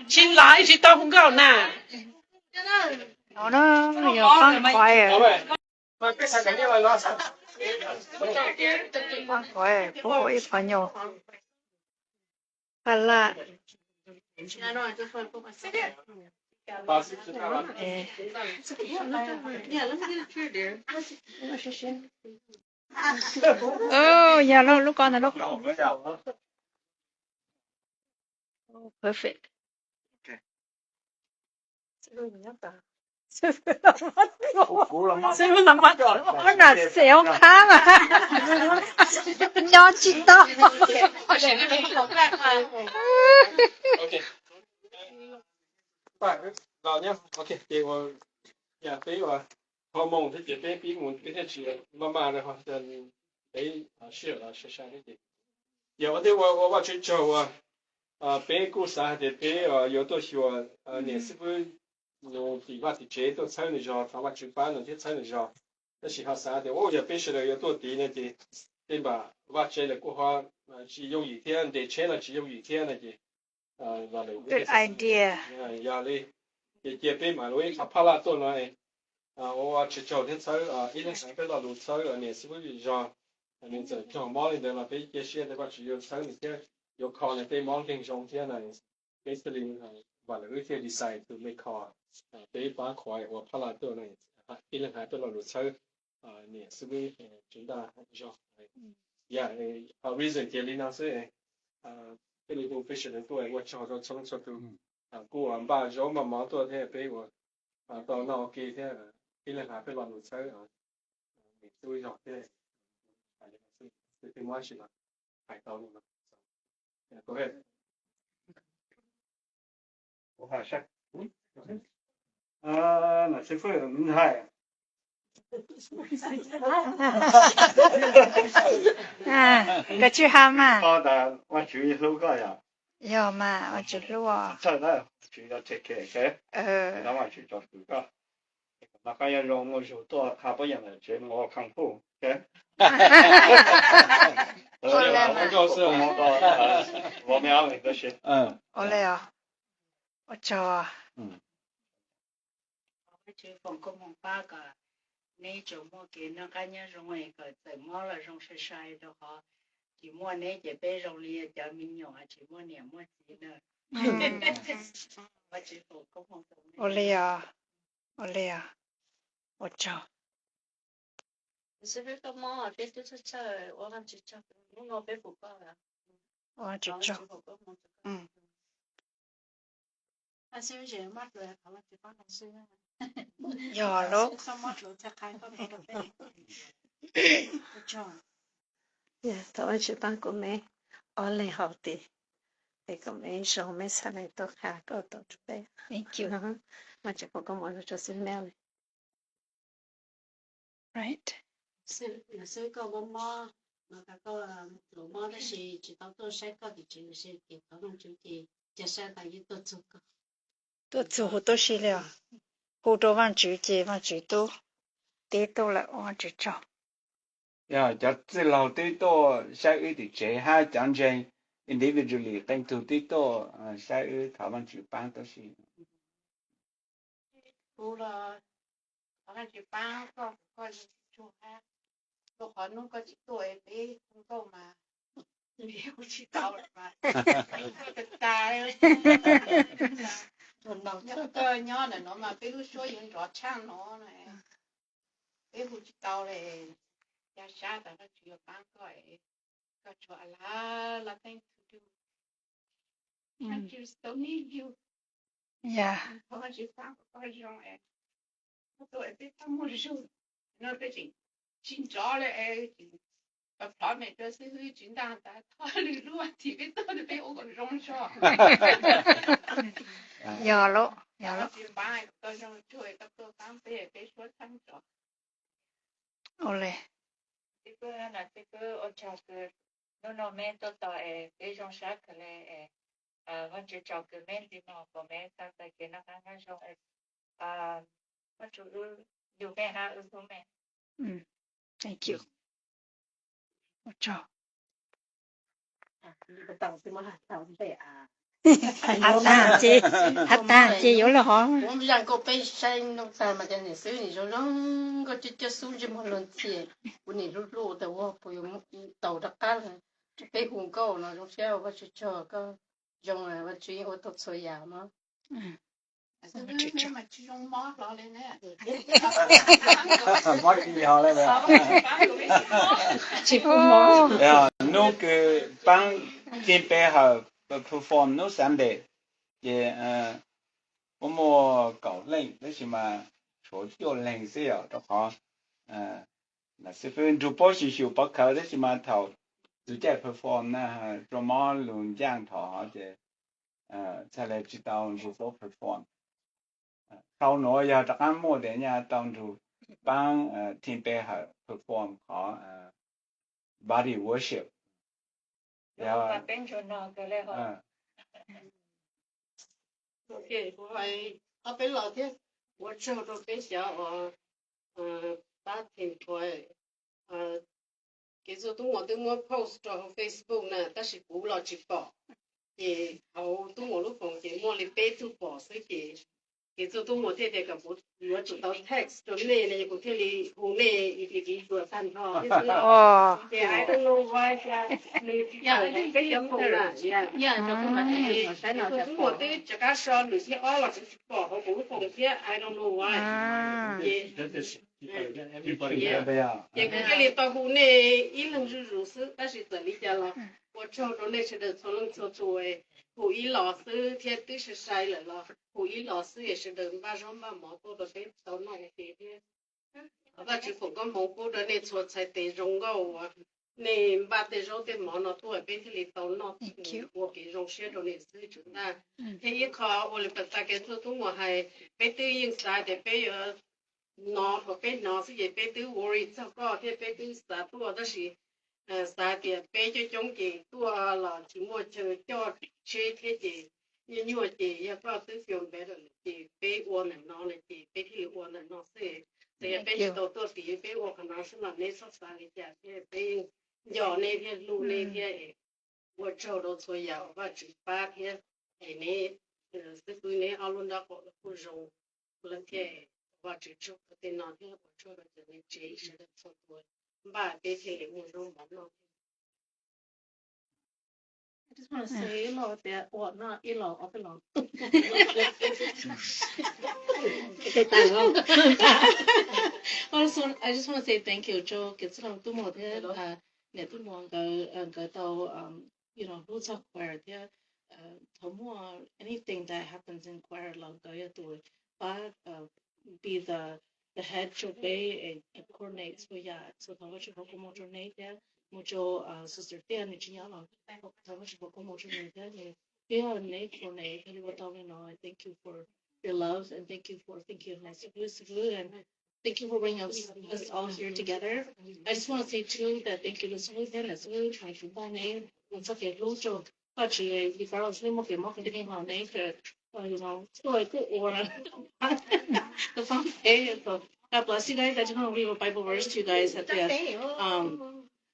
Tsis laib tsis tau hu nkauj na. No na, yog pab qhov, pab qhov puab ua ib qhov nyuag paj laj. Yog lub ko ntag lauj. Perfect. Ua na xev ua qab mas nyob tsis tau. Peb ua hormone thiab ces peb pib mus peb thiaj tsis maj maj rau peb sij hawm sai sai thiab ces yog ua tej ua ua Vajtswv tsaug uas peb kuj xav hais tias peb yuav tuaj xyuas niam xib fwb nws tim vaj tim tsev tuaj txhawb nws zog, thov Vajtswv pab nws thiab txhawb nws zog. Tab sis ho xav tias yog peb sawv daws yuav tuaj tid no ces tej npam vaj tsev lawm kuj ho tsis yooj yim thiab, nres tsheb los tsis yooj yim thiab no ces idea. Yog li ces cia peb mam li ua ib qho phaj laj tuaj no, ua tsaug thiab txhawb ib leeg hais peb lo lus txhawb niam xib fwb zog. Nws txawm raug mob li ntawd los peb cia siab tias Vajtswv yuav txhawb nws thiab yuav kho nws tej mob nkeeg zoo thiab no. Peb thiaj li, vam lawv wb thiaj decide to make call, peb pab qhuav ua phaj laj tuaj no, ib leeg hais peb lo lus txhawb niam xib fwb Tswv Ntaj zog. Yog reason ces li no xwb, peb li hu peb sawv daws tuaj ua tsaug rau txhua leej txhua tus kuj npaj zaub npaj mov tuaj thiab peb ua tau noj ua ke thiab ib leeg hais peb lo lus txhawb niam xib fwb zog thiab twb muab tsis los hais tau li no. Niam xib fwb hais, koj tsis hais mas. Vaj Tswv hlub koj yom. Yog mas, Vaj Tswv hlub os. Txhawj na, Vaj Tswv yuav take care, Vaj Tswv tsom kwm koj. Noj qab nyob zoo, muaj zug tuaj qha pab yam ntawm tsev mus ua kung fu. Ua li os. Ua tsaug. Vaj Tswv foom koob hmoov pab kom neb tsuas muaj kev noj qab nyob zoo es kom txawm mob los zoo sai sai rau qhov tsis muaj neb ces peb zoo li cov me nyuam tsis muaj niam muaj txiv na. Ua li os, ua li os, ua tsaug. Xib fwb koj mob peb twb txhawj txhawj ua Vajtswv tsaug, hnub no peb pum koj lawm. Ua Vajtswv tsaug. Yog lub. Thov Vajtswv pab kuv me ob leeg haus tid es kom me zoo, me txhaj le tuaj qha koj tau rau peb. Vajtswv foom koob hmoov rau xib fwb Mel li. Right. Xib fwb koj mob mob, no tas koj los mob tab sis tsis tau tuaj saib koj tim tsev, tias ces thov Vajtswv ces cia saib tas yeej tuaj txug koj. Tuaj txug huv tib si li os. Hu rau Vajtswv ces Vajtswv tub tib tug lawm, ua Vajtswv tsaug. Yog cov txwj laug twb tuaj saib wb tim tsev hab cov ntseeg individually qee tug twb tuaj saib wb, thov Vajtswv paab tib si. Kuv los thov Vajtswv paab koj, koj tsuag hab, rau qhov hnub koj tsis tuaj es peb hu nkauj mas hu tsis tau lawm mas, koj tas, koj nyob ntawm no mas peb lub suab yuav nrov tshaj no na, peb hu tsis tau li. Ca sab tas Vajtswv yuav paab koj, koj tshuav a lot of things to do. Vajtswv still need you. Thov Vajtswv paab koj zoo es koj tuaj es peb tau muaj zug. No peb tseem tsis nrov li es tseem plhov me rau xib fwb Tswv Ntaj tas thov lwm lub vas thiv peb tuaj peb ua kom zoo zog. Yog lawm, yog lawm. Vajtswv paab koj zoo tsuag koj tuaj paab peb, peb suab txheeb rov. Ua li. Xib fwb, xib fwb ua tsaug kws hnub no meb tuaj tos es peb zoo sab kawg li es Vajtswv tsaug kws meb nti mog kom meb tau txais kev noj qab nyob zoo es Vajtswv wb yug mej hab wb hlub mej. Thank you. Ua tsaug. Has tas ces, has tas ces yuav los hov. Kuv zaj nkauj peb saib nub tag mas cov niam xwb nim zoo zoo nkauj coob coob xub ntsej muag luag ntxhi, kuv nim hlub hlub tas ua puas yuav tau rov qab los peb hu nkauj no zoo siab ua Vajtswv tsaug koj zoo Vajtswv yeej ua tau txhua yam mog. Mob tsis yog li. Hnub kws paab Teen Pab Hawm perform hnub Sunday ces kuj muaj kaum leej tab sis mas tshuav cuaj leeg xwb yom, rau qhov xib fwb nrug puab xyum xyum pov khawv tab sis mas thaum txug caij perform na, rua mob lug ncaaj dhau hov ces txhaj le tsi tau nrug puab perform. Dhau nuav yog rov qaab muaj tes nyaj tau nrug paab Teen Pab Hawm perform qhov body worship. Kuv hais ob peb lo thiab, ua tsaug rau peb cov uas pab theem thuam. Kev txug tub muam twb muab post rau hauv Facebook na tab sis kuv los tsis pom, ces hauv tub muam lub foom ces muaj li peb tug pom xwb ces kev txug tub muam thiaj tias kom kuv yuav tsum tau text rau nej ne, kuv thiaj li hu nej individual tag nrho thiab xwb. Ces I don't know why, nws tsis tawm peb cov foom na. Kev txug tub muam twb rov qab so nws thib ob los kuv tsis pom hauv kuv lub foom thiab, I don't know why. Ces kuv thiaj li tau hu nej ib leeg zuj zus xwb, tab sis txawm li cas los ua tsaug rau nej sawv daws txhua leej txhua tus. Hu ib los xwb thiab twb sai sai lawm los hu ib los xwb es sawv daws npaj zaub npaj mov tuaj rau peb tau noj ua ke thiab. Thov Vajtswv foom koob hmoov pub rau nej txhua txhais tes zoo nkauj uas nej npaj tej zaub tej mov no tuaj peb thiaj li tau noj ua kev zoo siab rau nej xwb tsuv ntaj. Thiab ib qho ua li pas tas kev txug tub muam hais, peb twb yeej xav tias peb yuav hnov, thaum peb hnov xwb ces peb twb worry txog koj thiab peb twb xav tuaj tab sis xav tias peb coob coob ces tuaj los tsis muaj chaw coj tsheb thiab ces nyuaj nyuaj ces yog koj twb feel better lawm ces peb ua ntawm no lawm ces peb thiaj li ua ntawm no xwb. Txawm yog peb tsis tau tuaj tim peb ua qhov no xwb los neb txhob xav li cas thiab peb nco nej thiab hlub nej thiab. Ua tsaug rau txhua yam uas Vajtswv pab thiab es neb xib fwb neb ob lub nraub qaum los kuj zoo lawm thiab. Vajtswv tsaug rau tej no thiab ua tsaug rau cov niam tsev sawv daws txhua tus npaj peb thiaj li muaj zaub mov noj. I just want to say thank you rau kev txug tub muam thiab niam tub muam nkawd, nkawd tau you know hlub txog choir thiab thaum muaj anything that happens in choir los nkawd yog tus pab be the the head rau peb and coordinate txhua yam. So thov Vajtswv foom koob hmoov rau neb thiab mus rau sister Tiaj nws tsis nyob los thov Vajtswv foom koob hmoov rau nws thiab nws thiab neb coordinate thiaj li ua tau li no. Thank you for your love and thank you for thinking of my sister and thank you for bringing us, us all here together. I just want to say too that thank you to Sui thiab niam Sui thaum tsis npaj neb mus txoj kev hlub rau Vajtswv li pab los Sui muaj kev mob kev nkeeg los neb tuaj kuj ua the fun day. So God bless you guys. I just want to read a Bible verse to you guys at the um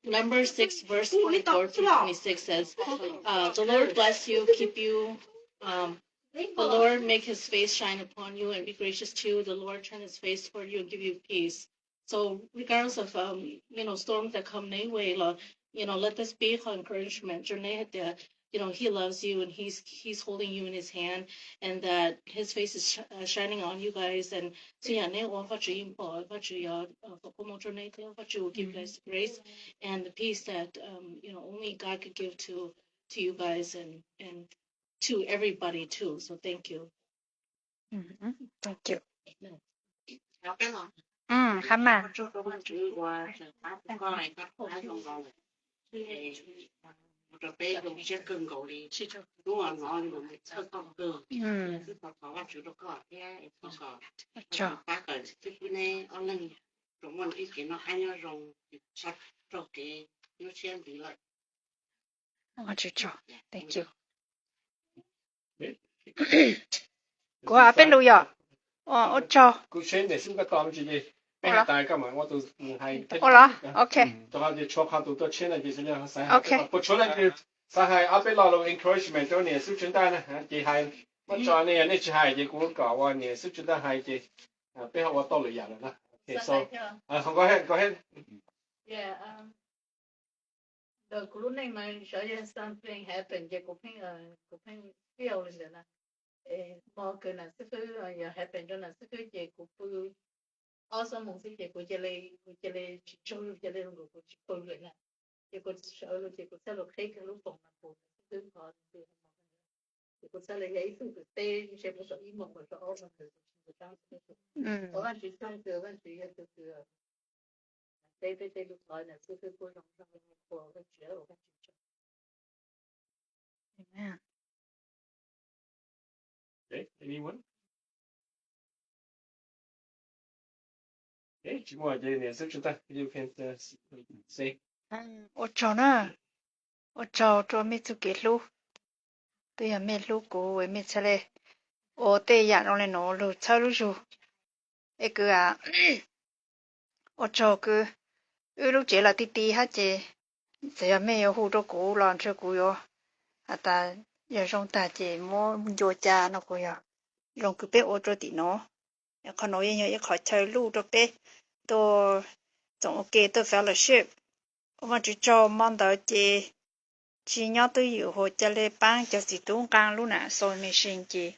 Numbers six, verse twenty-four through twenty-six says, uh, The Lord bless you, keep you. Um, the Lord make his face shine upon you and be gracious to you. The Lord turn his face toward you and give you peace. So regardless of um, you know, storms that come their way, Lord, you know, let this be an encouragement. Rau neb hais tias, you know, he loves you and he's he's holding you in his hand and that his face is sh- uh, shining on you guys and so yeah, neb ua Vajtswv yeej pom Vajtswv yuav foom koob hmoov rau neb thiab Vajtswv will give you guys the grace and the peace that um, you know, only God could give to to you guys and and to everybody too. So thank you. Thank you. Hab mas. Ua rau peb zoo siab kawg nkaus li, hnub no mus txhawb koj kawg, wb thov thov Vajtswv rau koj thiab thov kom pab kom xib fwb neb ob leeg tsuas muaj ib kev noj qab nyob zoo, tsis txhob raug kev nyuaj siab ntxiv lawm. Thank you. Kuv hais peb lus yom. Ua tsaug. Kuv seb ntawm xwb koj tau tsis li. Peb hais tas koj mam ua tus hais. Ua los, ok. Rau qhov tias tshuav qhov tus tuaj tsheb no ces xav xav hais, puas tshuav leej twg xav hais ob peb lo lus encouragement rau niam xib hwb Tswv Ntaj na, ces hais muab tso, nej yog nej tsis hais ces kuv kom ua niam xib hwb Tswv Ntaj hais ces peb ho ua tau lwm yam lawm na. Okay, so, go ahead, go ahead. Ntawm kuv lub neej mas xyov yog something happen ces kuv pheej, kuv pheej feel li ntawd na. Hmo kws nam xib fwb, yog happen rau nam xib fwb ces kuv pw ob xuab moos xwb ces kuv cia li, kuv cia li tsis tsaug zog, cia li zoo nkaus kuv tsis pw lawm na. Ces kuv sawv los ces kuv txhaj los qhib kiag lub foos no kuv xib fwb qhov, ces kuv txhaj li yog ib tug kws teb ntshe puag thaum ib moos los txog ob moos, ua Vajtswv tsaug kws Vajtswv yog tus kws teb peb tej lub qhov, nam xib fwb kuj zoo zoo, ua Vajtswv, ua Vajtswv tsaug. Ua tsaug na, ua tsaug rau mej txuj kev hlub. Twb yog mej hlub kuv es mej txhaj le ua tej yam zoo le nuav lug txhawb lub zug. Es kws, ua tsaug kws wb lub tsev los ti ti hab ces txawm yog mej yuav hu rau kuv los ntshe kuv yuav has tas yog zoo tag ces muab ncua ca no kuv yog zoo kws peb ua rau tim nuav. Qhov nuav yeej yog ib qhov chaw luj rau peb tuaj txoom ua ke tuaj fellowship. Ua Vajtswv tsaug, mo ntawd ces tsis nyob twj ywm, hu ca le paab cov txiv tub nqaa lub nam sewing machine ces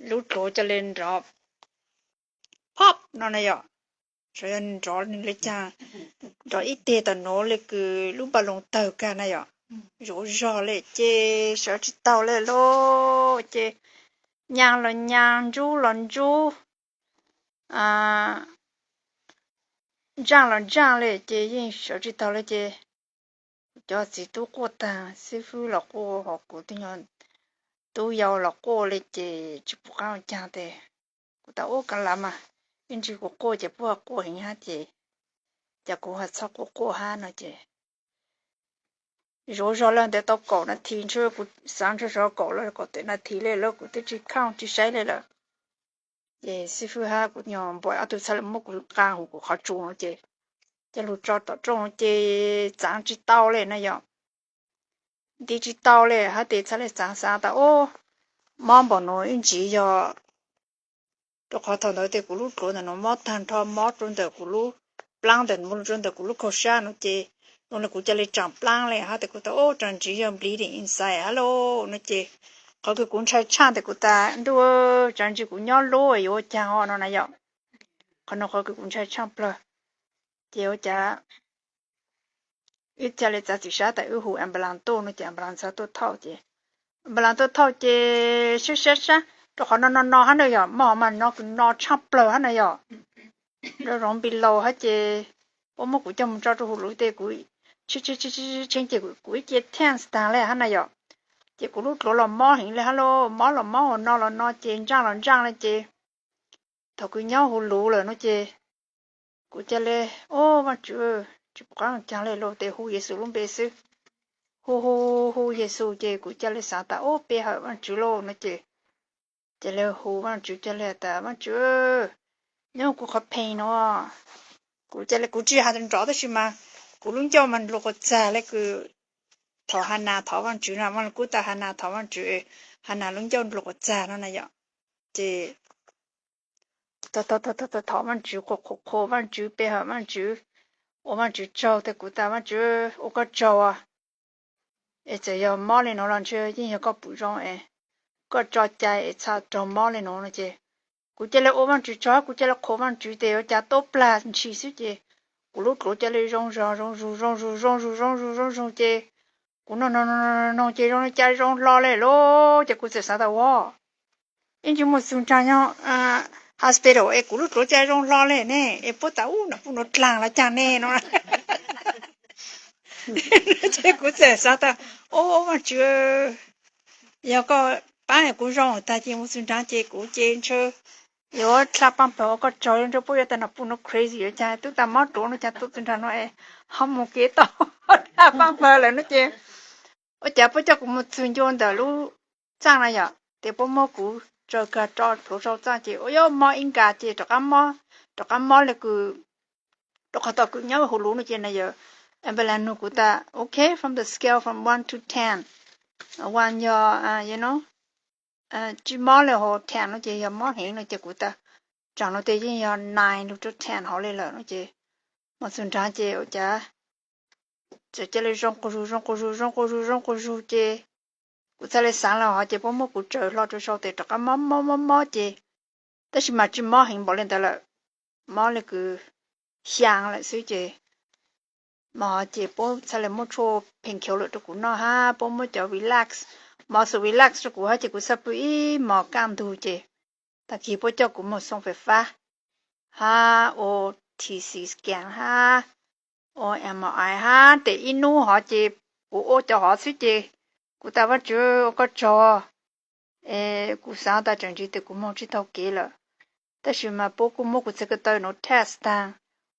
lub dluav ca le nrov pop no na yom. Xyov yog nrov le caag, nrov ib teg tom nuav le kws lub npau loos tawg kag na yom. Zuav zog le ces sawv tsis tau le lauj, ces nyaa los nyaa, ntsub los ntsub, ntsaaj los ntsaaj le ces yeej sawv tsis tau le ces kuv cov txiv tub quaj tag, xib fwb los quaj, ho kuv tub yau los quaj le ces tsis pum qaab ua caag tes kuv tas ub kav lawm mas, ib ntsis kuv quaj ces puab quaj heev hab ces cas kuv ho txhob quaj quaj hab no ces zuav zog le ntawd tau kaum nas this, ntshe kuv xaav ntshe xyov kaum los kaum tawm nas this le lawm kuv twb tsis count tsis saib le lawm. Ces xib fwb hab kuv nyuag npua ob tug txhaj le muab kuv qaa huv kuv qhov tsua no ces coj lug tso tom rooj ces txaav tsis tau le na yom. Nti tsis tau le hab tes txhaj le xaav xaav tas ub, mob npaum nuav ib ntsis yog rau qhov thaum ntawd tes kuv lub dluav ntawm nuav mob tag nrho, mob rau ntawm kuv lub plaab ntawm nuav, rau ntawm kuv lub kaug sab no ces zoo le kuv ca le tsaam plaab le hab tes kuv tas ub, tsam ntsis yog bleeding inside hab lauj no ces qhov kws kuv ntshai tshaaj tes kuv tas ntuj, tsam ntsis kuv nyob lub yuav ua caag no na yom. Qhov no qhov kws kuv ntshai tshaaj plawg. Ces ua cas wb ca le txav txim sab tas wb hu ambulance tuaj no ces ambulance txhad tuaj thauj ces ambulance tuaj thauj ces sab sab sab rau qhov no no no hab na yom, mob mas no kws no tshaaj plawg hab na yom. Zoo below hab ces puab muab kuv coj mus tso rau huv luv tes kuv tshee ces kuv ib ce tense taag le hab na yom. Ces kuv lub dluav los mob heev le hab lauj, mob los mob ua no los no ces ntsaaj los ntsaaj le ces thaum kws nyob huv luv lawm no ces kuv ca le, ub Vaajtswv, tsis pum qaab caag le lauj tes hu Yexus lub npe xwb. Hu hu hu Yexus ces kuv ca le xaav tas ub, pe hawm Vaajtswv lauj no ces ca le hu Vaajtswv, ca le tas Vaajtswv, nyob kuv qhov pain no. Kuv ca le, kuv tsis has nrov tab sis mas kuv lub ncauj mas nrov quas txag le kws thov Hana thov Vaajtswv na, Vaaj Lug Kub tas Hana thov Vaajtswv, Hana lub ncauj nrov quas txag no na yom. Ces thov Vaajtswv, qhuas qhuas qhuas Vaajtswv, pe hawm Vaajtswv, ua Vaajtswv tsaug tes kuv tas Vaajtswv ua koj tsaug es txawm yog mob le nuav los ntshe yeej yog koj pum zoo es koj tso cai es txhaj raug mob le nuav no ces kuv ca le ua Vaajtswv tsaug, kuv ca le qhuas Vaajtswv tes ua cas tuab plag ntshis xwb ces kuv lub dluav ca le zoo zog zoo zus zoo zus zoo zus zoo zus zoo zus ces kuv noog noog ces zoo li cas zoo hlo le lauj. Ces kuv txawm xav tas ua ib ntsis mus txug nraag nyob hospital es kuv lub dluav ca zoo hlo le ne es puab tas ub, nom puj nuav dlaag los caag ne no. Ces kuv txawm xav tas ub, Vaajtswv, yog koj paab kuv zoo tag ces mus txug nraag ces kuv ces ntshe yuav dlha paaj pawg ua koj tsaug, ntshe puab yuav tas nom puj nuav crazy los caag, tub tas mob dluav no caag tuaj txug nraag no es ho mus kev tau dlha paaj pawg lawm no ces ua cas puab coj kuv mus txug ncua ntawm lub txaaj na yom, tes puab muab kuv tsaws kag tso plhuav sau txaj ces ua yuav mob ib nkas ces rov qab mob, rov qab mob li kws rau qhov tom kws nyob huv lub no ces nws yog ambulance nug kuv tas, okay, from the scale from one to ten, one yog, you know, tsis mob li, ho ten no ces yog mob heev no ces kuv tas, tsam no ces yeej yog nine lug rau ten hauv li lawm no ces, mas txug nrad ces ua cas txawm cia li zoo quas zug zoo quas zug zoo quas zug zoo quas zug ces kuv txhaj li xaav lawm hov ces puab muab kuv tsaws hlo rau sau tes rov qab mob mob mob mob ces, tab sis mas tsis mob heev npaum li ntawd lawm, mob li kws xyaa lawm xwb ces, mas hov ces puab txhaj li muab tshuaj painkiller rau kuv noj hab puab muab cov relax, muscle relax rau kuv hab ces kuv txhaj pw ib hmos kaj ntug ces tag kis puab coj kuv moog xoo fais fab hab ua T C scan hab ua M R I hab tes ib nub hov ces kuv ua cov hov xwb ces kuv tas Vaajtswv ua koj tsaug, kuv xaav tas tseem ntsis tes kuv moog tsis taug kev lawm, tab sis mas puab kuj muab kuv txhais ko taw nuav test taag,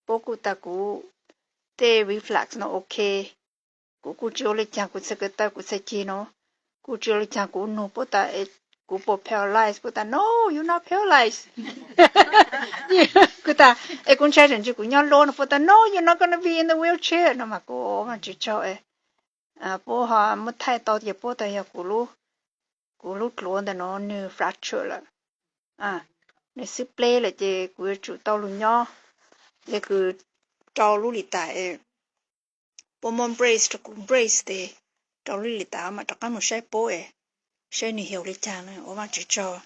puab kuj tas kuv tej reflux nuav ok, kuv kuj tsis ua li caag, kuv txhais ko taw kuv txhais ceg nuav kuj tsis ua li caag, kuv nug puab tas kuv puas paralyze, puab tas no, you not paralyze, kuv tas es kuv ntshai tseem ntsis kuv nyob luab no, puab tas no, you not gonna be in the wheelchair no mas kuv ua Vaajtswv tsaug, puab ho muab thaij tau ces puab tas yog kuv lub dluav ntawm nuav nwg fracture lawm, nwg xwb pleb lawm ces kuv yuav tsum tau lug nyob li kws rau lub lis tas, puab muab brace rau kuv, brace tes rau lub lis tas mas rov qab moog saib puab, saib nwg xyuas li caag na. Ua Vaajtswv tsaug,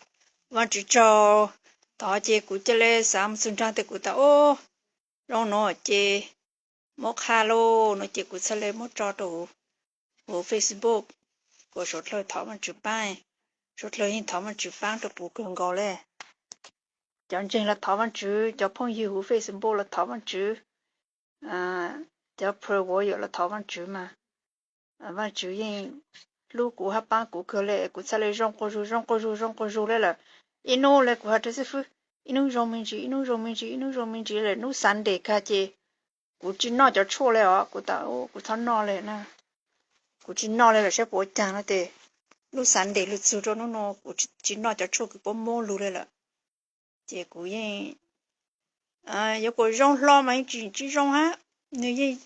Vaajtswv tsaug, thov ces kuv ca le xaav moog txug nraag tes kuv tas o, zoo nuav ces muab qha lauj no ces kuv txhaj le muab tso rau huv Facebook, kuas suav dlawg thov Vaajtswv paab, suav dlawg yeej thov Vaajtswv paab rau kuv kawg nkaus le. Cov ntseeg los thov Vaajtswv, cov phooj ywg huv Facebook los thov Vaajtswv, cov prayer warrior los thov Vaajtswv mas, Vaajtswv yeej hlub kuv hab paab kuv kawg le, kuv txhaj le zoo quas zug zoo quas zug zoo quas zug le lawm. Ib nub le kuv has rua xib fwb, ib nub zoo me ntsis, ib nub zoo me ntsis, ib nub zoo me ntsis lawm, nub Sunday kag ces kuv tsis noj cov tshuaj le os, kuv tas kuv txhob noj le na, kuv tsis noj le lawm saib puas ua caag no tes, nub Sunday lug txug rua nub nua kuv tsis noj cov tshuaj kws puab muab lug le lawm. Ces kuv yeej yuav kuas zoo hlo mas yeej tsis tsis zoo hab, nwg yeej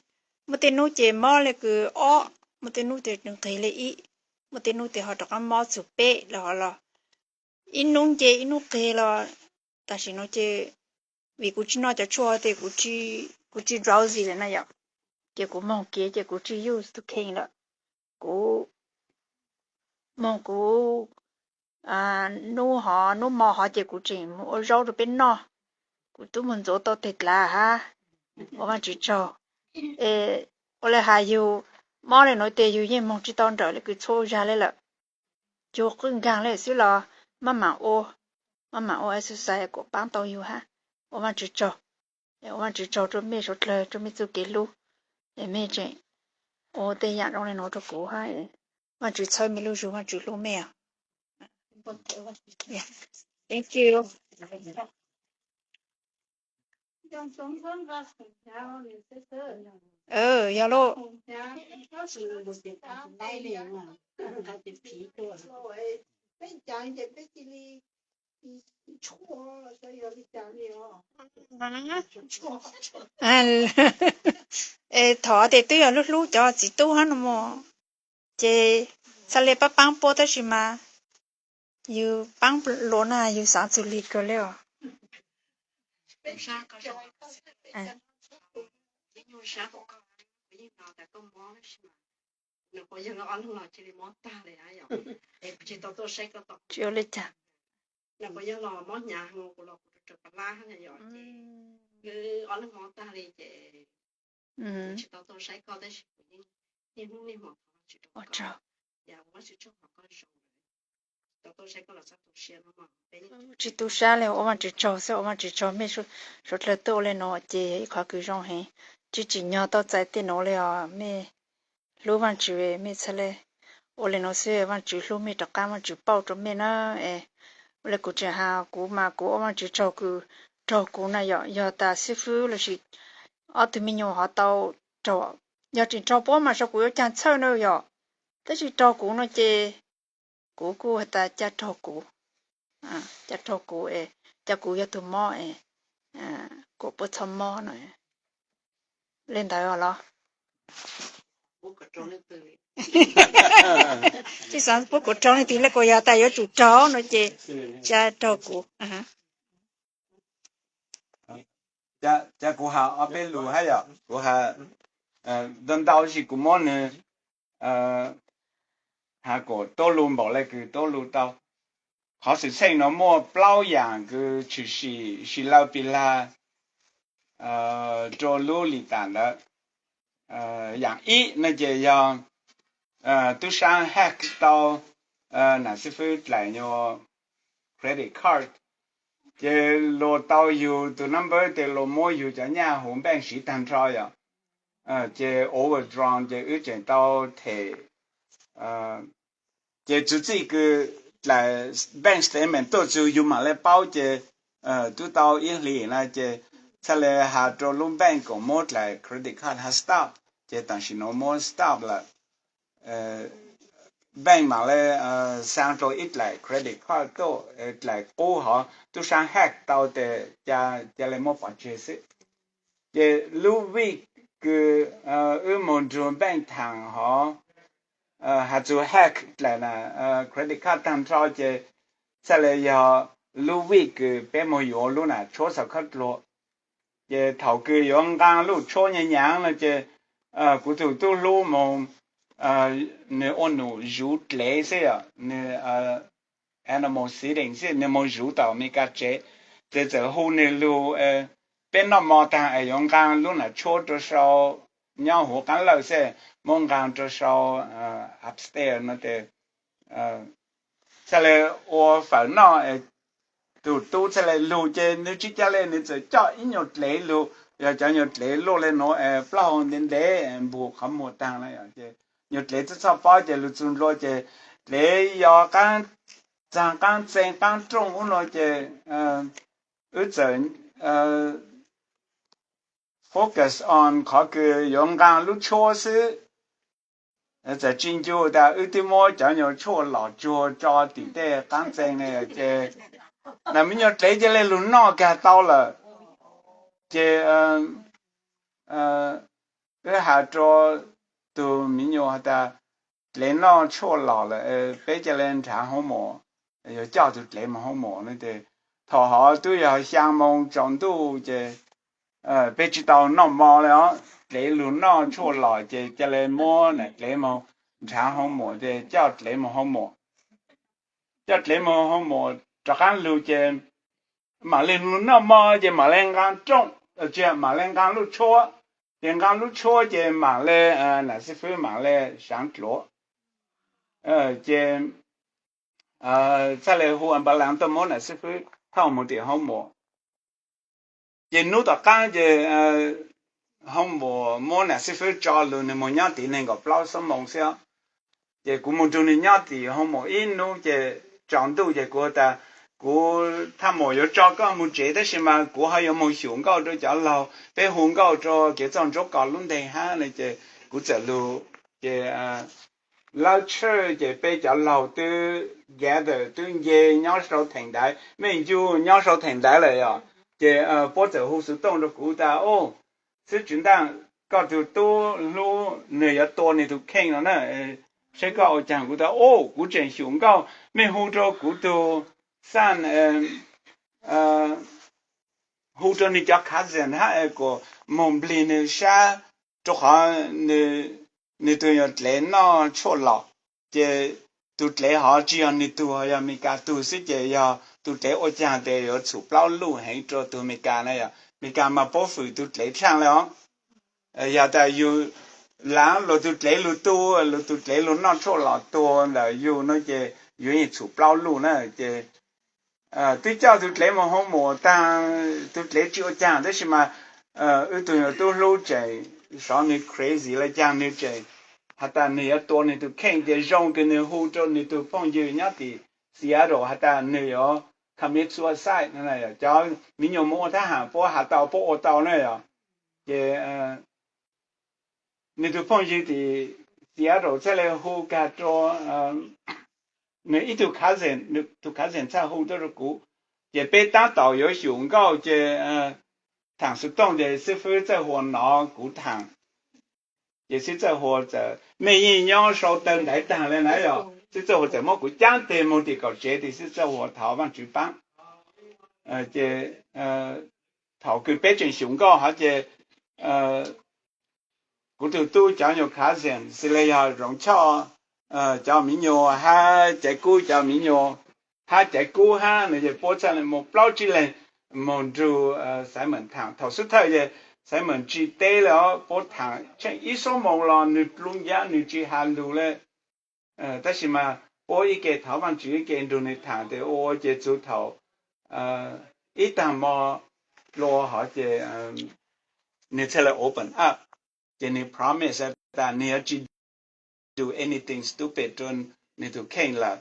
muaj tej nub ces mob le kws ob, muaj tej nub tes nqeg le ib, muaj tej nub tes ho rov qab mob txug peb lawm hov los, ib nub nce ib nub qeg los, tam sim no ces vim kuv tsis noj cov tshuaj tes kuv tsis drowsy lawm na yom, ces kuv moog kev ces kuv tsis use Suboxone lawm, kuv moog kuv nub hov nub mo hov ces kuv tseem ua zaub rua peb noj, kuv tub moog ntxuav tau teg dlav hab, ua Vaajtswv tsaug. Es ua le has yug mob le nuav tes yug yeej moog tsis tau nrawm le kws txhua zag le lawm, yug qwj nkaag le xwb los maj mam ua, maj mam ua exercise kuas paab tau yug hab, ua Vaajtswv tsaug. Ua Vaajtswv tsaug rua mej suav dlawg rua mej txuj kev hlub, es mej tseem ua tej yaam zoo le nuav rua kuv hab, Vaajtswv txhawb mej lub zug, Vaajtswv hlub mej os. Yog lauj. Es thov tes twb yog lub hlub cov txiv tub hab no mog, ces txhaj le paab paab puab tab sis mas yug paab luas na yug xaav txug lig kawg le os. Tsis ua le caag. Tsis tu sab le, ua Vaajtswv tsaug xwb, ua Vaajtswv tsaug mej suav dlawg tuaj ua le nuav ces yog ib qhov kws zoo heev. Tsis tsim nyog tau txais tej nuav le os, mej hlub Vaajtswv mej txhaj le ua le nuav xwb, Vaajtswv hlub mej rov qaab, Vaajtswv pauj rua mej na. Es ua le kuv tseem has kuv mas kuv ua Vaajtswv tsaug kws raug kuv na yom, yog tas xib fwb lossis ob tug me nyuam ho tau raug, yog tseem raug puab mas saib kuv yuav caag txhawj na yom, tab sis raug kuv no ces kuv kuj has tas ca raug kuv, cas raug kuv es, cas kuv yog tus mob es kuv puas txhob mob no. Li ntawd los tsis xav pub kuv raug leej twg li, kuv yog tas yuav tsum raug no ces cas raug kuv. Cas kuv has ob peb lus hab yom, kuv has ntau ntau sis kuv muab nws has kom tuab lus npaum le kws tuab lus tau. Qhov xwm txheej no muaj plaub yaam kws tshwm sim sis law pis lag rua lub lim tam ntawd. Yaam ib no ces yog tub saab hack tau nam xib fwb dlaim nyuas credit card, ces luas tau yug tus number tes luas muab yug cov nyaj huv npeej siv taag nrho yom. Ces overdrawn ces wb tseem tau them. Ces txuv txij kws dlaim bank statement tuaj txug yug mam le paub ces tub tau ib hlis na ces txhaj le has rua lub bank kom muab dlaim credit card has stop, ces tam sim nuav muab stop lawm. Bank mam le xaa rua ib dlaim credit card tuaj, dlaim qub hov tub saab hack tau tes ca le muab pov tseg xwb. Ces lub week kws wb moog nrug bank thaam hov has txug hack dlaim credit card taag nrho ces txhaj le yog lub week kws peb moog yuav lub nam tshuab xov khab dlua. Ces thaum kws yuav nqaa lub tshuab nyaav nyaav no ces kuv tug tub hlub moog, nwg ua num zuv dlev xwb yom, nwg animal feeding xwb, nwg moog zuv tom Amelikas tsev. Ces txawm hu nwg lug, peb noj mov taag es yuav nqaa lub nam tshuab rua sau, nyob huv qaab lawj xwb, muab nqaa rua sau upstairs no ces txhaj le ua fawm noj. Tug tub txhaj le lug ces nwg tsi ca le nwg txawm coj ib nyuag dlev lug, yog cov nyuag dlev luaj le nuav es plaub hau ntev ntev npug qhov muag taag na, ces nyuag dlev txhaj txhoj pob ces lug txug nplua ces dlev yog qaab txaag qaab txee qaab rooj ub no ces wb txawm focus on qhov kws yuav nqaa lub tshuab xwb. Txawm tsi ncu tas wb twb muab cov nyuag tshuaj lom tsuag tso tim tej qaab txee ne ces nam me nyuam dlev ca le lug noj kag tau lawm. Ces wb has rua tug me nyuam has tas dlev noj tshuaj lom lawm, peb ca le nrhav hoob mom, yuav coj tug dlev moog hoob mom no ces thaum hov twb yog xyaa moo tsaus ntuj ces peb tsi tau noj mov le os, dlev lug noj tshuaj lom ces ca le muab nam dlev moog nrhav hoob mom ces coj dlev moog hoob mom. Coj dlev moog hoob mom rov qaab lug ces mam le lug noj mov ces mam le nqaa rooj, tsi, mam le nqaa lub tshuab. Ces nqaa lub tshuab ces mam le, nam xib fwb mam le saav dluav, ces txhaj le hu ambulance tuaj muab nam xib fwb thauj moog tim hoob mom. Ces nub tom qaab ces hoob mom muab nam xib fwb tso lug nwg moog nyob tim neeg nkaum plaub xuab moos xwb. Ces kuv moog nrug nwg nyob tim hoob mom ib nub ces tsaus ntuj ces kuv tas kuv thaj mom yuav tso koj moog tsev tab sis mas kuv ho yuav moog xyum nkauj rua cov laug, peb hu nkauj rua kev txawj ntsuab kos lub nteeg hab no ces kuv txawm lug ces lawv tshwj ces peb cov laug twb gather twb nce nyob sau theem ntaiv, mej ncu nyob sau theem ntaiv lawm yom. Ces puab txawm hu xuv tooj rua kuv tas, o, xib tswv ntaaj, koj tug tub hlub nwg yuav tua nwg tug kheej no na, saib koj ua caag. Kuv tas, o, kuv tseem xyum nkauj, mej hu rua kuv tug xaj, hu rua nwg cov cousin hab kuas moog nplig nwg sab, rua qhov nwg tug nyuag dlev noj tshuaj lom. Ces tug dlev hov tsi yog nwg tug, yog Amelikas tug xwb ces yog tug dlev ua caag tes yuav txhum plaub luj heev rua tug Amelikas na yom. Amelikas mas puab fwm tug dlev tshaaj le os. Yog tas yug laav luas tug dlev lug tu, luas tug dlev lug noj tshuaj lom tuag ntawm yug no ces yuav yeej txhum plaub luj na ces twb coj tug dlev moog hoob mom taag, tug dlev tsi ua caag tab sis mas wb tug nyuag tub hlub tseem xyov nwg crazy le caag nwg tseem has tas nwg yuav tua nwg tug kheej ces zoo kws nwg hu rua nwg tug phooj ywg nyob tim Seattle has tas nwg yuav commit suicide no. Cov me nyuam moog ua thab ham puab has tau puab ua tau na yom. Ces nwg tug phooj ywg tim Seattle txhaj le hu kag rua nws ib tug cousin, tus cousin txhaj hu tuaj rau kuv. Ces peb tab tom yuav xyum nkauj ces thaam xov tooj ces xib fwb Txawj Huas nov kuv thaam, ces xib fwb Txawj Huas txawm, mej yeej nyob sau taw ntaiv taag le na yog, xib fwb Txawj Huas txawm muab kuv caab teg moog tim kaum tsev, ces xib fwb Txawj Huas thov Vaajtswv paab. Ces thaum kws peb tseem xyum nkauj hov ces kuv tug tub cov nyuas cousin xws le yog Zoov Choj cov miv nyuas hab Caiv Kub cov miv nyuas hab Caiv Kub hab nws ces puab txhaj le moog plaub tsib leeg moog nrug Simon thaam. Thaum xub thawj ces Simon tsi teb le os, puab thaam tsheej ib xuab moos los nws dlub ncab nws tsi has lug le. Tab sis mas puab ib ke thov Vaajtswv ib ke nrug nws thaam tes ua ua ces txug thaum ib taag mo dlua hov ces nws txhaj le open up, ces nws promise tas nws yuav tsi do anything stupid rua nws tug kheej lawm,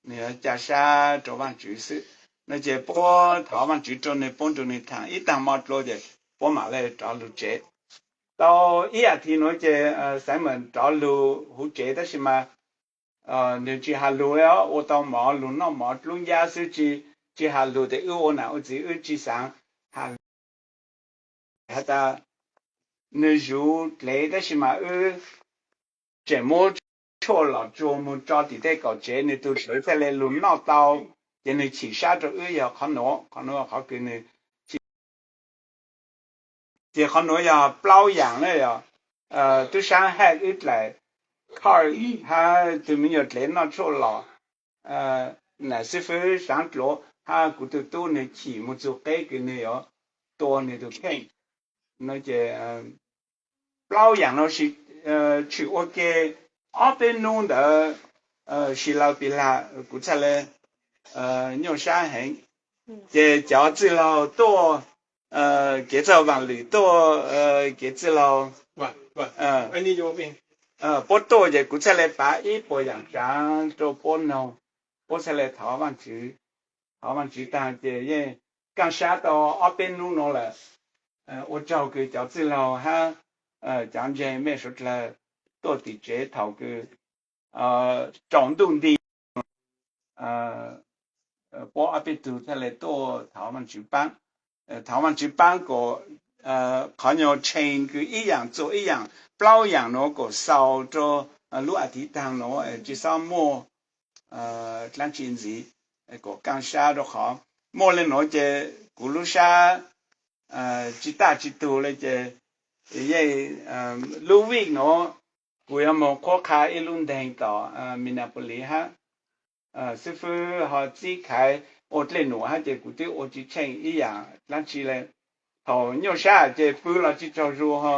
nws yuav ca sab rua Vaajtswv xwb no. Ces puab thov Vaajtswv rua nws, puab nrug nws thaam ib taag mo dlua ces puab mam le rov lug tsev. Tau ib as thiv nuav ces Simon rov lug huv tsev tab sis mas nws tsi has lug le, ua tau mov lug noj mov dlub ncab xwb, tsi has lug tes wb ua nam ua txiv wb tsi xaav has lug. Has tas nws zuv dlev tab sis mas wb tseem muab tshuaj los tsuag moog tso tim tej kaum tsev, nws tug dlev txhaj le lug noj tau, ces nws chim sab rua wb yog qhov nuav, qhov nuav qhov kws nws chim. Ces qhov nuav yog plaub yaam na yog tub saab hab wb dlaim car hab tug me nyuam dlev noj tshuaj los, nam xib fwb Saav Dluav hab kuv tug tub nws chim moog txug qeb kws nws yuav tua nws tug kheej no ces plaub yaam nuav tshwm ua ke ob peb nub ntawd, si law pis lag kuv txhaj le nyuaj sab heev. Ces cov txwj laug tuaj, kev txawj vaam lwm tuaj, kev txwj laug puab tuaj ces kuv txhaj le pav ib puas yaam tsaav rua puab noog, puab txhaj le thov Vaajtswv. Thov Vaajtswv taag ces yeej kaaj sab tau ob peb nub nuav lawm. Ua tsaug kws cov txwj laug hab cov ntseeg mej suav dlawg tuaj tim tsev thaum kws tsaus ntuj nti, puab ob peb tug txhaj le tuaj thov Vaajtswv paab. Thov Vaajtswv paab kuas qhov nyuas tshee kws ib yaam txua ib yaam, plaub yaam nuav kuas xaus rua lub as thiv taag nuav tsi xob muaj dlaab tsi ntxiv, kuas kaaj sab rua qhov muaj le nuav ces kuv lub sab tsi taj tsi tug le ces yeej lub week nuav kuv yuav moog qhuab qha ib lub nteeg tom Minneapolis hab xib fwb ho txib khaiv ua dlej num hab ces kuv twb ua tsi tsheej ib yaam dlaab tsi le. Thaum nyuaj sab ces pw los tsi tsaug zug ho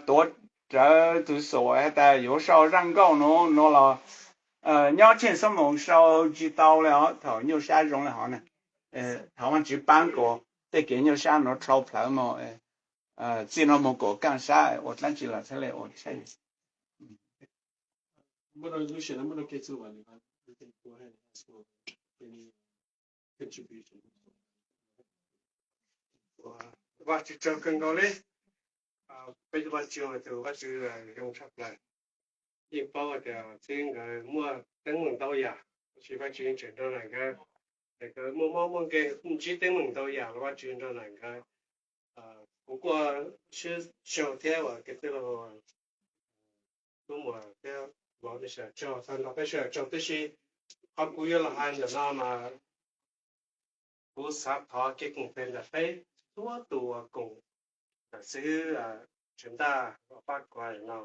tuav rawv tug xuam has tas yuav sau zaaj nkauj nuav nuav los nyob tsheej xuab moos sau tsi tau le os. Thaum nyuaj sab zoo le hov na, thov Vaajtswv paab kuas tej kev nyuaj sab nuav dlhau plhawv moog, txij nuav moog kuas kaaj sab ua dlaab tsi los txhaj le ua tsheej. Vajtswv tsaug kawg nkaus le. Peb tug Vajtswv, tug Vajtswv zoo tshaj plaws. Yeej paub tias txwv nkawd muaj teeb meem ntau yam, tab sis Vajtswv yeej tseem nrog nkawd. Nkawd muaj mob muaj nkeeg, ntsib teeb meem ntau yam los Vajtswv nrog nkawd. Kuv kuj sib tsaug thiab uas kev tij laug Tub Muas thiab vauv, nej sawv daws tsaug, txog nrog peb sawv daws tsaug tib si. Qhov kuv yuav los hais ntawm no mas kuv xav thov kev koom tes ntawm peb txhua tus uas koom ntawm xib hwb Tsev Ntaj uas pab kuv hais no.